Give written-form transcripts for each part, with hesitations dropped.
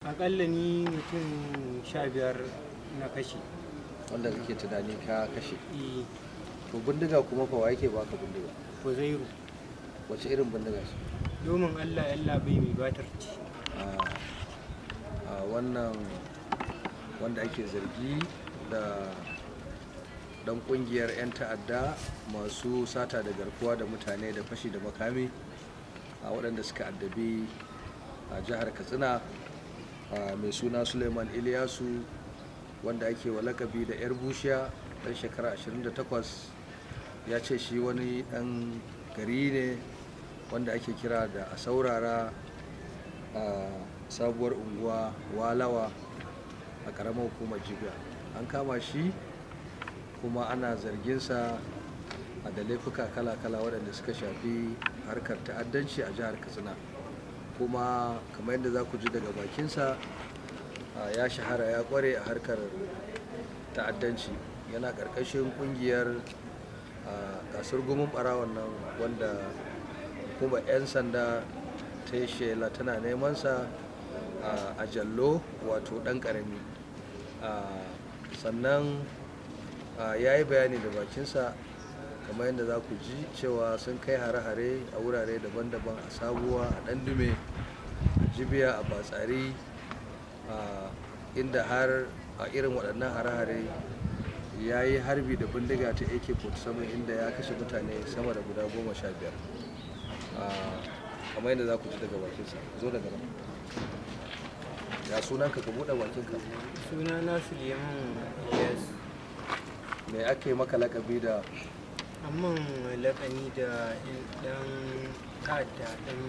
Akalla ni mutum 15 na kashe. Wanda kake tunani ka kashe? Eh. To, bindiga kuma fa, wa yake baka bindiga? Uzairu. Wace irin bindiga ce? Domin Allah, Allah bai mai batar ci. A wannan wanda ake zargi da dan kungiyar 'yan ta'adda masu sata da garkuwa da mutane da fashi da makami a waɗanda suka addabi a jihar Katsina, mai suna Suleiman Iliyasu, wanda ake wa lakabi da 'Yar Bushiya, ɗan shekara 28, ya ce shi wani ɗan gari ne wanda ake kira da A Saurara, a Sabuwar Unguwa Walawa, a ƙaramar hukumar Jibiya. An kama shi kuma ana zarginsa a da laifuka kala-kala waɗanda suka shafi harkar ta'addanci a jihar Katsina. Kuma kamar yadda za ku ji daga bakinsa, ya shahara, ya kware a harkar ta'addanci, yana ƙarƙashin ƙungiyar kasar gumin ɓarawon nan wanda hukumar 'yan sanda ta yi shela tana neman sa a jallo, wato ɗan ƙarami. Sannan ya yi bayani da bakinsa, kamar yadda za ku ji, cewa sun kai hare-hare a wurare daban-daban, a Sabuwa, a Ɗandume, a Jibiya, a Batsari, inda har a irin waɗannan hare-hare ya yi harbi da bindiga ta AK-47, inda ya kashe mutane sama da guda 15, kamar yadda za ku ji daga bakinsa. Zo daga nan. Ya sunanka? Ka buɗe bakinka. Suna na Suleiman Ilyas. Me ake maka lakabi da? Amman lakani da dan ta'adda, dan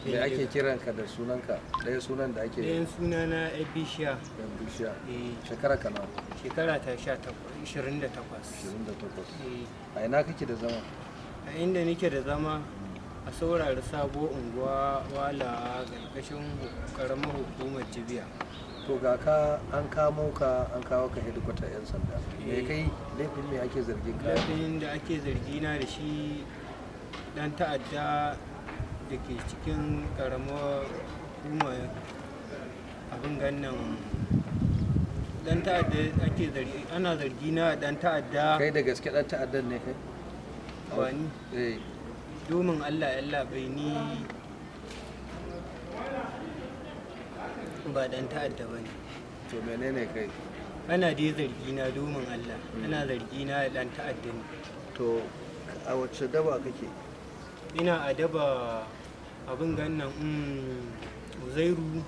Me ake kiranka da sunanka, ɗaya sunan da ake? Ɗayan suna na Ebishiya. Yan Bishiya. Eh. Shekara ka nawa? Shekara ta 18, 28. 28? Eh. A ina kake da zama? A inda nake da zama, A Saurari, Sabo Unguwa Wala, ƙarƙashin ƙaramar hukumar Jibiya. To, ga ka an kamo ka, an kawo ka hedikwatar 'yan sanda. Me Eh. kai laifin? Me ake zargin ka? Laifin da ake zargi na da shi, dan ta'adda da ke cikin ƙaramar hukumar abin gannan, dan ta'adda ake zargi, ana zargi na dan ta'adda. Kai da gaske dan ta'addan ne kai? Wani? Eh. Domin Allah, Allah bai, ni ba dan ta'adda ba ne. To, menene kai? Ana dai zargi na, domin Allah, ana zargi na dan ta'adda ne. To, a wacce daba kake? Ina a daba abin gannan, Uzairu,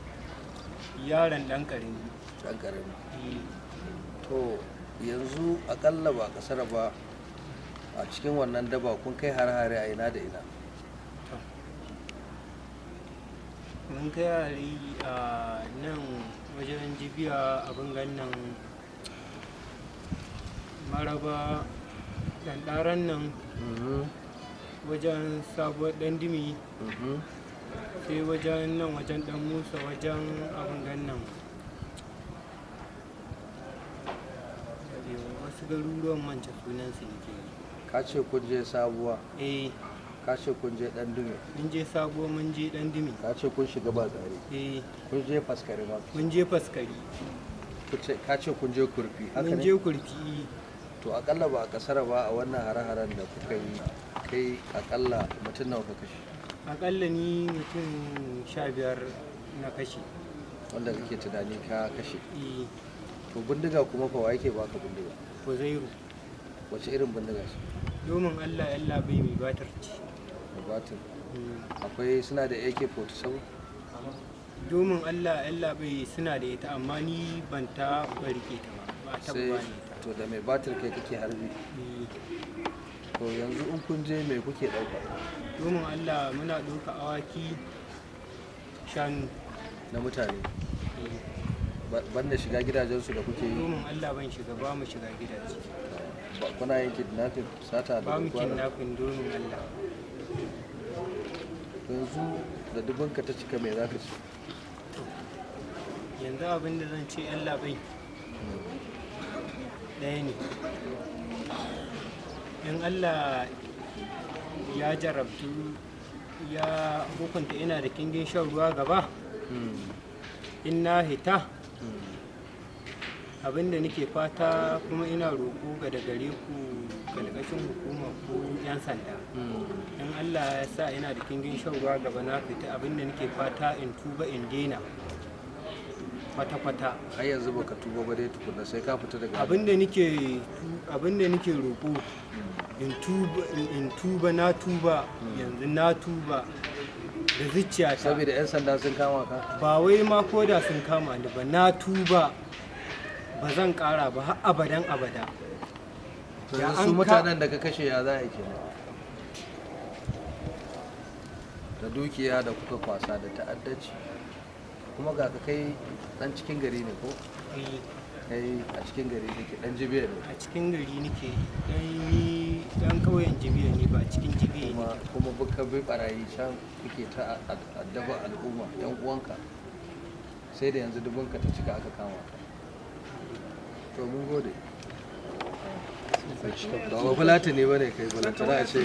yaron Dan Karami. Dan Karami. Eh. To, yanzu akalla ba kasar ba, a cikin wannan daba kun kai hare-hare a ina da ina? To, mun kai hari a nan wajen Jibiya, abin gannan, Maraba, Ɗanɗaran nan, wajen Sabuwar Ɗandimi, sai wajen nan wajen Dan Musa, wajen abin gannan, wasu garuruwan mance sunansu nake yi. Ka ce kun je Sabuwa? Eh. Ka ce kun je Ɗandume? Mun je Sabuwa, mun je Ɗandimi. Ka ce kun shiga Batsari? Eh. Kun je Faskari ma? Mun je Faskari. Ka ce kun je Kurfi, haka Mun ne? je Kurfi. To, akalla ba a kasara ba, a wannan hare-haren da kuka yi, kai akalla mutum nawa ka kashe? Akalla ni mutum 15 na kashe. Wanda kake tunani ka kashe? Eh. To, bindiga kuma fa, wa yake baka bindiga? Uzairu. Wace irin bindiga ce? Domin Allah, Allah bai mai batar ci. Da batir. Akwai suna da AK-47? Domin Allah, Allah bai, suna da ita, amma ni ban ta rike ta ba, ba a taɓa Sai bani ita. To, da mai batir kai kake harbi? Eh. To, yanzu in kun je, me kuke ɗauka? Domin Allah, muna ɗauka awaki, shanu. Na mutane? Eh. Banda shiga gidajensu da kuke yi? Domin Allah, ban shiga, ba mu shiga gidaje. Kuna yin kidnapping, sata da Ba mu garkuwa da- kidnapping, domin Allah. Yanzu da dubinka ta cika, me za ka ci? Yanzu abin da zan ce, Allah bai, ɗaya ne. In Allah ya jarabtu, ya hukunta ina da kingin shan ruwa gaba. In na hita, abinda nake fata kuma ina roƙo ga da gare ku kalkashin hukuma ko 'yan sanda, in Allah ya sa ina da kingin shan ruwa gaba na fita, abinda nake fata in tuba, in daina kwata-kwata. Har yanzu baka tuba ba dai tukunna, sai ka fita daga Abinda nake roƙo in tuba, in tuba. Na tuba yanzu, na tuba da zuciyata. Saboda 'yan sanda sun kama ka? Ba wai ma ko da sun kama ni ba, na tuba, ba zan ƙara ba har abadan abada. To Ya yanzu an su mutanen da ka kashe, ya za a yi kenan da dukiya da kuka kwasa da ta'addanci? Kuma ga ka kai dan cikin gari ne ko? Eh. Kai a cikin gari kake, dan Jibiya ne? A cikin gari nake, dan ni dan ƙauyen Jibiya ne, ba cikin Jibiya Kuma nake. kuma buka bi barayi can kuke ta addaba al'umma yan uwanka, sai da yanzu dubunka ta cika aka kama ka. To mun gode. Ba ba fulata ne bane kai, balantana a ce.